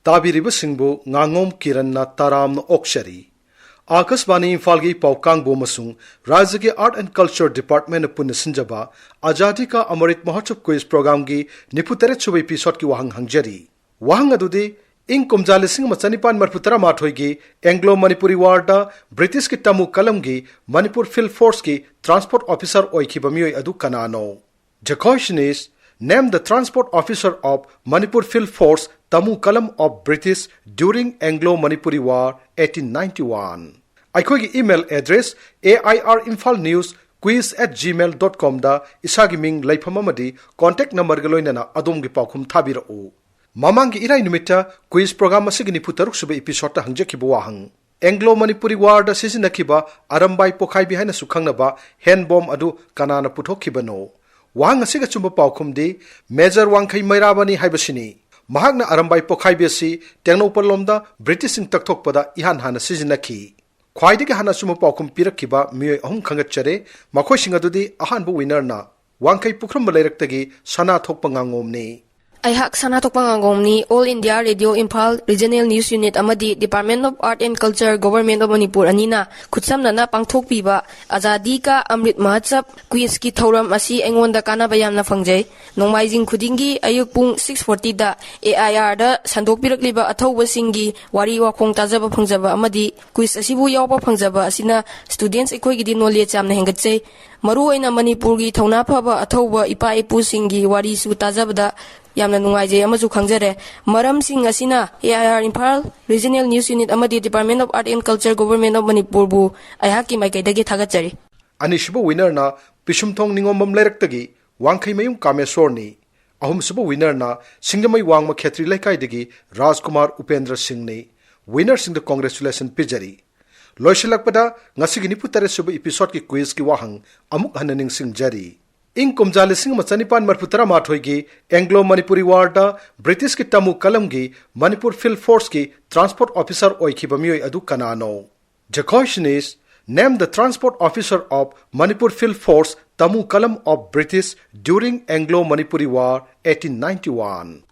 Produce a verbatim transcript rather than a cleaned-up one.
ꯇꯥꯕꯤꯔꯤꯕꯁꯤꯡꯕꯨ ꯉꯥꯉꯣꯝ ꯀꯤꯔꯟꯅ ꯇꯔꯥꯝꯅ ꯑꯣꯛꯆꯔꯤ꯫ ꯑꯥꯀꯥꯁꯕꯥꯅꯤ ꯏꯝꯐꯥꯜꯒꯤ ꯄꯥꯎ ꯀꯥꯡꯕꯨ ꯑꯃꯁꯨꯡ ꯔꯥꯖ꯭ꯌꯒꯤ Art and Culture Department ꯅ ꯄꯨꯟꯅ ꯁꯤꯟꯖꯕ ꯑꯖꯥꯗꯤ ꯀꯥ ꯑꯃꯔꯤꯠ ꯃꯍꯣꯠꯁꯕ ꯀ꯭ꯋꯤꯖ ꯄ꯭ꯔꯣꯒ꯭ꯔꯥꯝꯒꯤ ꯅꯤꯐꯨ ꯇꯔꯦꯠ ꯁꯨꯕ ꯏꯄꯤꯁꯣꯗꯀꯤ ꯋꯥꯍꯪ ꯍꯪꯖꯔꯤ꯫ ꯋꯥꯍꯪ ꯑꯗꯨꯗꯤ, ꯏꯪ ꯀꯨꯝꯖꯥ ꯂꯤꯁꯤꯡ ꯑꯃ ꯆꯅꯤꯄꯥꯟ ꯃꯔꯤꯐꯨ ꯇꯔꯥꯃꯥꯊꯣꯏꯒꯤ ꯑꯦꯡꯒ꯭ꯂꯣ ꯃꯅꯤꯄꯨꯔꯤ ꯋꯥꯔꯗ ꯕ꯭ꯔꯤꯇꯤꯁꯀꯤ ꯇꯃꯨ ꯀꯂꯝꯒꯤ ꯃꯅꯤꯄꯨꯔ ꯐꯤꯜꯗ ꯐꯣꯔꯁꯀꯤ ꯇ꯭ꯔꯥꯟꯁꯄꯣꯔꯠ ꯑꯣꯐꯤꯁꯥꯔ ꯑꯣꯏꯈꯤꯕ ꯃꯤꯑꯣꯏ ꯑꯗꯨ ꯀꯅꯥꯅꯣ? The question is, name the transport officer of Manipur Field Force Tamu Kalam of British during Anglo-Manipuri War eighteen ninety-one. ꯑꯩꯈꯣꯏꯒꯤ email address A I R Imphal News Quiz at gmail dot com ꯗ ꯏꯁꯥꯒꯤ ꯃꯤꯡ, ꯂꯩꯐꯝ ꯑꯃꯗꯤ contact number ꯒ ꯂꯣꯏꯅꯅ ꯑꯗꯣꯝꯒꯤ ꯄꯥꯎꯈꯨꯝ ꯊꯥꯕꯤꯔꯛꯎ꯫ ꯃꯃꯥꯡꯒꯤ ꯏꯔꯥꯏ ꯅꯨꯃꯤꯠꯇ ꯀ꯭ꯋꯤꯖ ꯄ꯭ꯔꯣꯒ꯭ꯔꯥꯝ ꯑꯁꯤꯒꯤ ꯅꯤꯐꯨ ꯇꯔꯨꯛ ꯁꯨꯕ ꯏꯄꯤꯁꯣꯗꯇ ꯍꯪꯖꯈꯤꯕ ꯋꯥꯍꯪ, ꯑꯦꯡꯒ꯭ꯂꯣ ꯃꯅꯤꯄꯨꯔꯤ ꯋꯥꯔꯗ ꯁꯤꯖꯤꯟꯅꯈꯤꯕ ꯑꯔꯝꯕꯥꯏ ꯄꯣꯈꯥꯏꯕꯤ ꯍꯥꯏꯅꯁꯨ ꯈꯪꯅꯕ ꯍꯦꯟ ꯕꯣꯝ ꯑꯗꯨ ꯀꯅꯥꯅ ꯄꯨꯊꯣꯛꯈꯤꯕꯅꯣ? ꯋꯥꯍꯪ ꯑꯁꯤꯒꯤ ꯑꯆꯨꯝꯕ ꯄꯥꯎꯈꯨꯝꯗꯤ ꯃꯦꯖꯔ ꯋꯥꯡꯈꯩ ꯃꯩꯔꯥꯕꯅꯤ ꯍꯥꯏꯕꯁꯤꯅꯤ꯫ ꯃꯍꯥꯛꯅ ꯑꯔꯝꯕꯥꯏ ꯄꯣꯈꯥꯏꯕꯤ ꯑꯁꯤ ꯇꯦꯡꯅꯧꯄꯜ ꯂꯣꯝꯗ ꯕ꯭ꯔꯤꯇꯤꯁꯁꯤꯡ ꯇꯛꯊꯣꯛꯄꯗ ꯏꯍꯥꯟ ꯍꯥꯟꯅ ꯁꯤꯖꯤꯟꯅꯈꯤ꯫ ꯈ꯭ꯋꯥꯏꯗꯒꯤ ꯍꯥꯟꯅ ꯑꯆꯨꯝꯕ ꯄꯥꯎꯈꯨꯝ ꯄꯤꯔꯛꯈꯤꯕ ꯃꯤꯑꯣꯏ ꯑꯍꯨꯝ ꯈꯪꯒꯠꯆꯔꯦ꯫ ꯃꯈꯣꯏꯁꯤꯡ ꯑꯗꯨꯗꯤ, ꯑꯍꯥꯟꯕ ꯋꯤꯅꯔꯅ ꯋꯥꯡꯈꯩ ꯄꯨꯈ꯭ꯔꯝꯕ ꯂꯩꯔꯛꯇꯒꯤ ꯁꯅꯥꯊꯣꯛꯄ ꯉꯥꯉꯣꯝꯅꯤ꯫ ꯑꯩꯍꯥꯛ ꯁꯅꯥꯊꯣꯛꯄ ꯉꯥꯉꯣꯝꯅꯤ꯫ All India Radio Imphal Regional News Unit ꯑꯃꯗꯤ Department of Art and Culture, Government of Manipur ꯑꯅꯤꯅ ꯈꯨꯠꯁꯝꯅꯅ ꯄꯥꯡꯊꯣꯛꯄꯤꯕ ꯑꯖꯥꯗꯤ ꯀꯥ ꯑꯃ꯭ꯔꯤꯠ ꯃꯍꯠꯁꯕ ꯀ꯭ꯋꯤꯖꯀꯤ ꯊꯧꯔꯝ ꯑꯁꯤ ꯑꯩꯉꯣꯟꯗ ꯀꯥꯟꯅꯕ ꯌꯥꯝꯅ ꯐꯪꯖꯩ꯫ ꯅꯣꯡꯃꯥꯏꯖꯤꯡ ꯈꯨꯗꯤꯡꯒꯤ ꯑꯌꯨꯛ ꯄꯨꯡ six forty the A I R ꯗ ꯁꯟꯗꯣꯛꯄꯤꯔꯛꯂꯤꯕ ꯑꯊꯧꯕꯁꯤꯡꯒꯤ ꯋꯥꯔꯤ ꯋꯥꯈꯣꯡ ꯇꯥꯖꯕ ꯐꯪꯖꯕ ꯑꯃꯗꯤ ꯀ꯭ꯋꯤꯖ ꯑꯁꯤꯕꯨ ꯌꯥꯎꯕ ꯐꯪꯖꯕ ꯑꯁꯤꯅ students ꯑꯩꯈꯣꯏꯒꯤꯗꯤ knowledge ꯌꯥꯝꯅ ꯍꯦꯟꯒꯠꯆꯩ꯫ ꯃꯔꯨꯑꯣꯏꯅ ꯃꯅꯤꯄꯨꯔꯒꯤ ꯊꯧꯅꯥ ꯐꯕ ꯑꯊꯧꯕ ꯏꯄꯥ ꯏꯄꯨꯁꯤꯡꯒꯤ ꯋꯥꯔꯤꯁꯨ ꯇꯥꯖꯕꯗ ꯌꯥꯝꯅ ꯅꯨꯡꯉꯥꯏꯖꯩ ꯑꯃꯁꯨ ꯈꯪꯖꯔꯦ꯫ ꯃꯔꯝꯁꯤꯡ ꯑꯁꯤꯅ A I R Imphal Regional News Unit ꯑꯃꯗꯤ Department of Art and Culture, Government of Manipur ꯕꯨ ꯑꯩꯍꯥꯛꯀꯤ ꯃꯥꯏꯀꯩꯗꯒꯤ ꯊꯥꯒꯠꯆꯔꯤ꯫ ꯑꯅꯤꯁꯨꯕ ꯋꯤꯅꯔꯅ ꯄꯤꯁꯨꯝꯊꯣꯡ ꯅꯤꯉꯣꯝꯕꯝ ꯂꯩꯔꯛꯇꯒꯤ ꯋꯥꯡꯈꯩꯃꯌꯨꯝ ꯀꯥꯃꯦꯁꯣꯔꯅꯤ꯫ ꯑꯍꯨꯝꯁꯨꯕ ꯋꯤꯅꯔꯅ ꯁꯤꯡꯖꯃꯩ ꯋꯥꯡꯃ ꯈꯦꯇ꯭ꯔꯤ ꯂꯩꯀꯥꯏꯗꯒꯤ ꯔꯥꯖꯀꯨꯃꯥꯔ ꯎꯄꯦꯟꯗ꯭ꯔ ꯁꯤꯡꯅꯤ꯫ ꯋꯤꯅꯔꯁꯤꯡꯗ congratulation ꯄꯤꯖꯔꯤ꯫ ꯂꯣꯏꯁꯤꯜꯂꯛꯄꯗ ꯉꯁꯤꯒꯤ ꯅꯤꯐꯨ ꯇꯔꯦꯠ ꯁꯨꯕ ꯏꯄꯤꯁꯣꯗꯀꯤ ꯀ꯭ꯋꯤꯖꯀꯤ ꯋꯥꯍꯪ ꯑꯃꯨꯛ ꯍꯟꯅ ꯅꯤꯡꯁꯤꯡꯖꯔꯤ꯫ ꯏꯪ ꯀꯨꯝꯖꯥ ꯂꯤꯁꯤꯡ ꯑꯃ ꯆꯅꯤꯄꯥꯟ ꯃꯔꯤꯐꯨ ꯇꯔꯥꯃꯥꯊꯣꯏꯒꯤ ꯑꯦꯡꯒ꯭ꯂꯣ ꯃꯅꯤꯄꯨꯔꯤ ꯋꯥꯔꯗ ꯕ꯭ꯔꯤꯇꯤꯁꯀꯤ ꯇꯃꯨ ꯀꯂꯝꯒꯤ ꯃꯅꯤꯄꯨꯔ ꯐꯤꯜꯗ ꯐꯣꯔꯁꯀꯤ ꯇ꯭ꯔꯥꯟꯁꯄꯣꯔꯠ ꯑꯣꯐꯤꯁꯥꯔ ꯑꯣꯏꯈꯤꯕ ꯃꯤꯑꯣꯏ ꯑꯗꯨ ꯀꯅꯥꯅꯣ? The question is, name the transport officer of Manipur Field Force Tamu Kalam of British during Anglo-Manipuri War eighteen ninety-one.